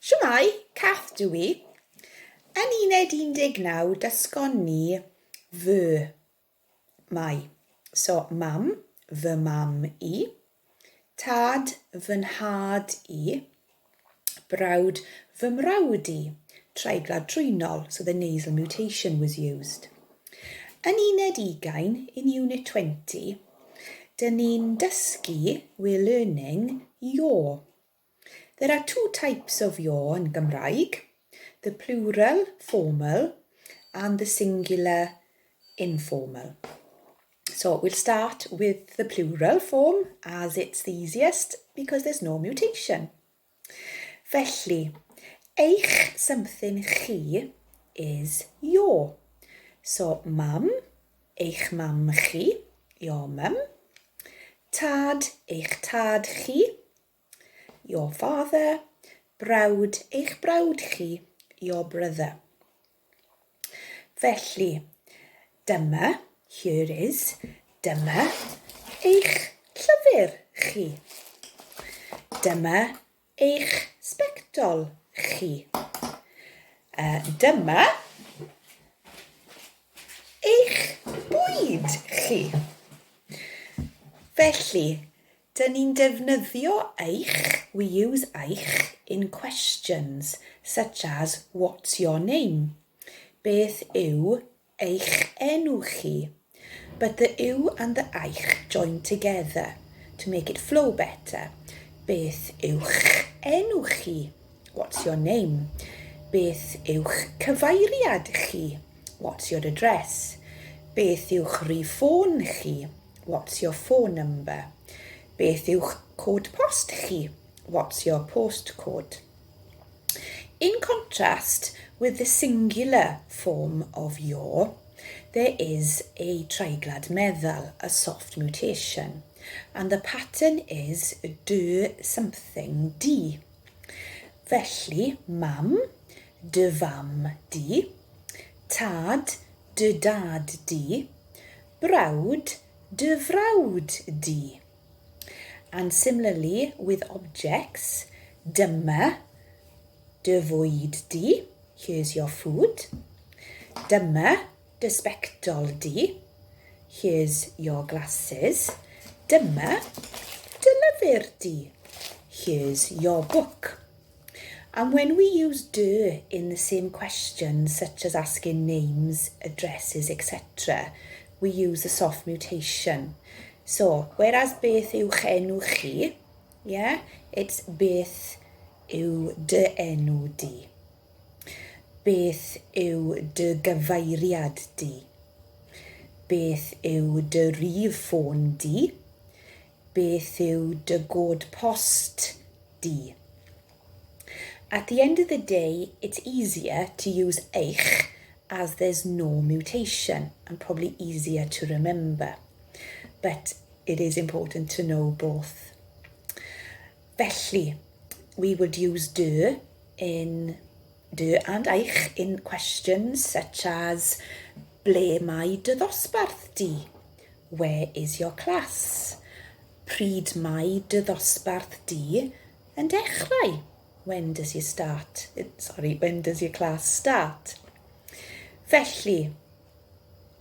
Shwmae, Cath dw i. Yn uned 19 dysgon ni fy, mai. So, mam, fy mam i. Tad, fy nhad i. Brawd, fy mrawd i. Treiglad trwynol, so the nasal mutation was used. Yn uned ugain, in unit 20, dyn ni'n dysgu, we're learning, your. There are two types of your yn Gymraeg, the plural, formal, and the singular, informal. So we'll start with the plural form as it's the easiest because there's no mutation. Felly, eich something chi is your. So mam, eich mam chi, your mum. Tad, eich tad chi, Your father, brawd, eich brawd chi, your brother. Felly, dyma, here is, dyma eich llyfr chi. Dyma eich sbectol chi. Uh, dyma eich bwyd chi. Felly, Dyn ni'n defnyddio eich, we use eich, in questions such as what's your name? Beth yw eich enw chi? But the yw and the eich join together to make it flow better. Beth yw'ch enw chi? What's your name? Beth yw'ch cyfeiriad chi? What's your address? Beth yw'ch rhif ffôn chi? What's your phone number? Beth yw'ch cod post chi? What's your postcode? In contrast with the singular form of your, there is a treiglad meddal, a soft mutation, and the pattern is dy something di. Felly, mam, dy fam di, tad, dy dad di, Brawd, dy frawd di. And similarly with objects, dyma dy fwyd di, here's your food. Dyma dy sbectol di, here's your glasses. Dyma dy lyfr di, here's your book. And when we use dy in the same question, such as asking names, addresses, etc., we use a soft mutation. So, whereas beth yw'ch enw chi, yeah, it's beth yw dy enw di. Beth yw dy gyfeiriad di? Beth yw dy rif ffôn di? Beth yw dy god post di? At the end of the day, it's easier to use eich as there's no mutation and probably easier to remember. But it is important to know both. Felly, we would use dy in dy and eich in questions such as ble mae dy ddosbarth di? Where is your class? Pryd mae dy ddosbarth di yn dechrau? When does your start? Sorry, when does your class start? Felly,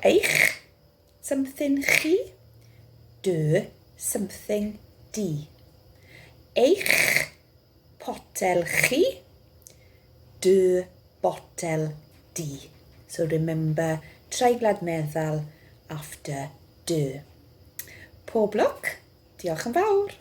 eich something chi, dy something di. Eich potel chi, dy botel di. So remember, treiglad meddal after dy. Pob lwc, diolch yn fawr.